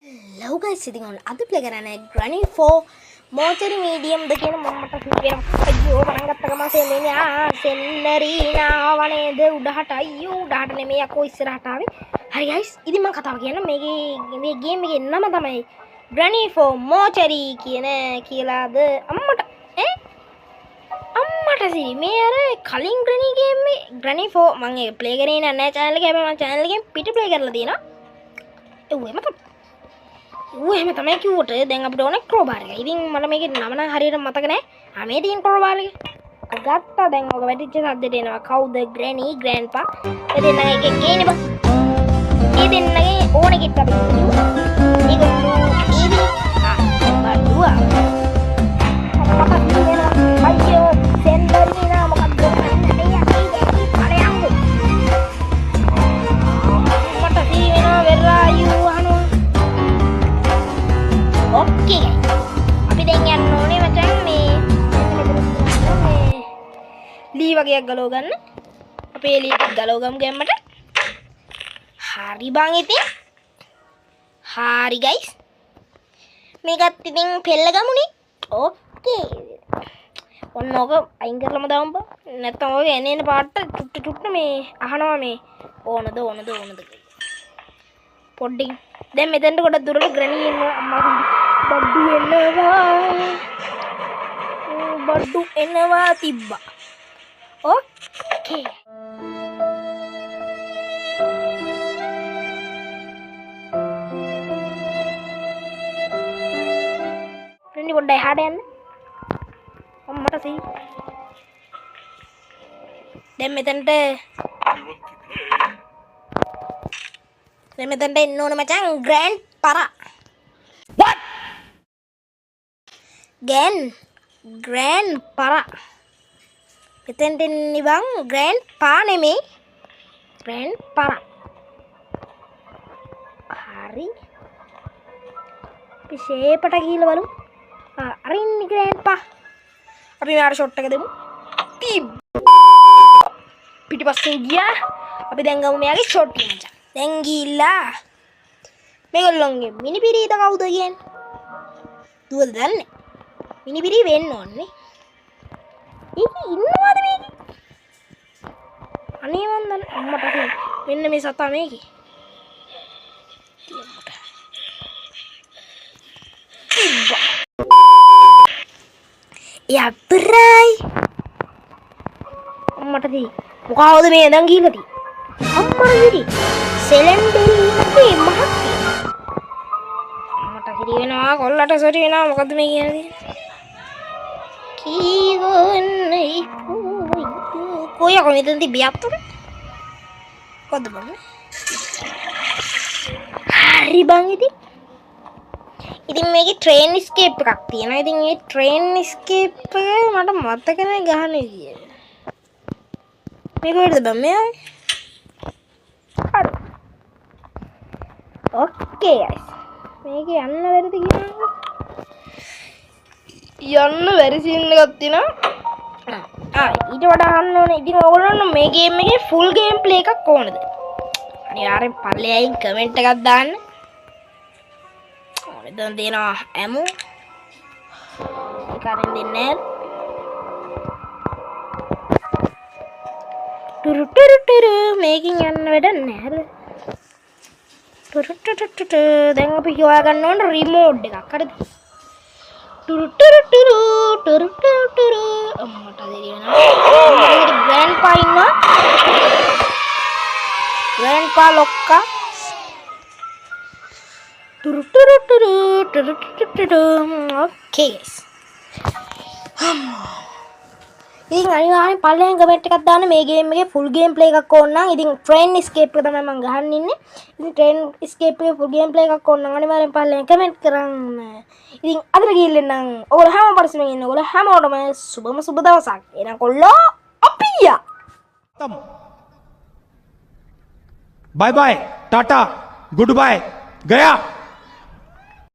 Hello guys, ඉතින් ඔන්න අද ප්ලේ කරන්නේ Granny 4 mortuary medium ද කියන මම මට සිද්ධ වෙනවා. අයියෝ, පටන් ගත්ත ගමන් සෙල්ලෙන්නේ සෙල්ලරීනා වනේද උඩහට. අයියෝ, උඩහට නෙමෙයි යකෝ, ඉස්සරහට ආවේ. හරි guys, ඉතින් මම කතාව කියන්න මේකේ මේ ගේම් එකේ නම තමයි Granny 4 mortuary කියන කියලාද. අම්මට ඈ අම්මට සිරි, මේ අර කලින් Granny game එක Granny 4 මං ඒක ප්ලේ කරේ නෑ channel එකේ. හැබැයි මං channel එකෙන් පිට ප්ලේ කරලා තියෙනවා. ඒව එහෙම තමයි. ඌ එහෙම තමයි කිව්වට දැන් අපිට ඕනේ ක්‍රෝබාර් එක. ඉතින් මට මේකේ නම නම් හරියට මතක නෑ. ආ, මේ තියෙන ක්‍රෝබාර් එක. ගත්තා. දැන් ඔක වැටිච්ච සද්දෙට එනවා. කවුද? ග්‍රැනි, ග්‍රෑන්ඩ්පා. ඒ දෙන්නගේ එක එක ගේන්නේ බං. ඒ දෙන්නගේ ඕන එකෙක් අපි කිව්වා. ඒගොල්ලෝ ඒවි. ආ, බඩුවා. මට වෙනවා. අයියෝ, සෙන්ඩරිනා මොකක්ද කරන්නේ? යකී යකී ඵලයන්කෝ. මට සී වෙනවා වෙරා you අහනවා. ඕකේ ගයිස්, අපි දැන් යන්න ඕනේ මචං මේ මේ ලී වගේක් ගලව ගන්න. අපේ ලී ටික ගලව ගමු ගැම්මට. හරි බං, ඉතින් හරි ගයිස්, මේකත් ඉතින් පෙල්ල ගමුනේ. ඕකේ, ඔන්න ඕක අයින් කරලම දාමු බං. නැත්තම් ඔය එන එන පාට්ට චුට්ට චුට්ට මේ අහනවා මේ ඕනද ඕනද ඕනද කියලා. පොඩ්ඩකින් දැන් මෙතනට ගොඩක් දුරට ග්‍රැනි එනවා. අම්මා, බඩු එනවා, බඩු එනවා තිබ්බා. ඕකේ, ග්‍රැනි පොඩ්ඩක් එහාට යන්න. අම්මට සී, දැන් මෙතනට දැන් මෙතනට එන්න ඕන මචං ග්‍රෑන්ඩ් පරා. What? ගෑන් ග්‍රෑන්ඩ් පරා මෙතෙන්ට එන්නේ බං. ග්‍රෑන්ඩ් පා නෙමෙයි, ග්‍රෑන්ඩ් පරා. හරි, අපි ෂේපට ගිහලා බලමු. ආ, අර ඉන්නේ ග්‍රෑන්ඩ් පා. අපි මෙයාට ෂොට් එක දෙමු. තිබ් පිටිපස්සෙන් ගියා. අපි දැන් ගමු මෙයාගේ ෂොට් එක මචං. දැන් ගිහිල්ලා මේගොල්ලොන්ගේ මිනිපිරීද කවුද කියන්නේ? දුවද දන්නේ? මිනිපිරී වෙන්න ඕනේ. ඒකේ ඉන්නවද මේකේ? අනේ මන් දන්නේ. අම්මට අහේ. මෙන්න මේ සතා මේකේ. තියම්මට. තිබ්බා. එයා බරයි. අම්මට දී. මොකවද මේ ඇඳන් ගිහිල්ලා තියෙන්නේ? අම්මට සිරි. සෙලන්ඩෙල්ලගේ මහත්තයා. අම්මට සිරි වෙනවා, කොල්ලට සිරි වෙනවා. මොකද්ද මේ කියන්නේ? කීවන්නේ කොයි යකෝ මෙතන තිබ්බේ අත්තුර? කොහොමද බං? හරි බං, ඉතින් ඉතින් මේකේ ට්‍රේන් ස්කේප් එකක් තියෙනවා. ඉතින් ඒ ට්‍රේන් ස්කේප් එක මට මතක නෑ ගහන විදිය. මේක කොහෙද බං මේ ආවේ? හරි. ඕකේ ගයිස්. මේක යන්න බැරිද කියනවා? යන්න බැරි සීන් එකක් තියෙනවා. ආ, ඊට වඩා අහන්න ඕනේ. ඉතින් ඔයගොල්ලෝ මේ ගේම් එකේ ෆුල් ගේම් ප්ලේ එකක් ඕනද? අනිවාර්යෙන් පල්ලෙහායින් කමෙන්ට් එකක් දාන්න. මෙතන තියෙනවා ඇමු. ඒක අරින් දෙන්නේ නැහැ. ටුරු ටුරු ටුරු, මේකෙන් යන්න වැඩක් නෑ. හරිද? ටුරු ටුරු ටුරු, දැන් අපි හොයාගන්න ඕන රිමෝට් එකක්. හරිද? ටුරු ටුරු ටුරු ටුරු ටුරු ටුරු, අම්මට දෙරියනවා. ග්‍රෑන්ඩ්පා ඉන්නවා. ග්‍රෑන්ඩ්පා ලොක්කා. ටුරු ටුරු ටුරු ටුරු ටුරු ටුරු. ඕකේ ගයිස්. ඉතින් අනිවාර්යෙන් පල්ලෙහාන් කමෙන්ට් එකක් දාන්න මේ ගේම් එකේ ෆුල් ගේම් ප්ලේ එකක් ඕන නම්. ඉතින් ට්‍රේන් ස්කේප් එක තමයි මම ගහන්න ඉන්නේ. ඉතින් ට්‍රේන් ස්කේප් එකේ ෆුල් ගේම් ප්ලේ එකක් ඕන නම් අනිවාර්යෙන් පල්ලෙහාන් කමෙන්ට් කරන්න. ඉතින් අදට ගිහින් එන්නම්. ඔයගොල්ලෝ හැම පරිස්සමෙන් ඉන්න. ඔයගොල්ලෝ හැමෝටම සුබම සුබ දවසක්. එහෙනම් කොල්ලෝ අපියා. खत्म, bye bye, tata, goodbye, गया।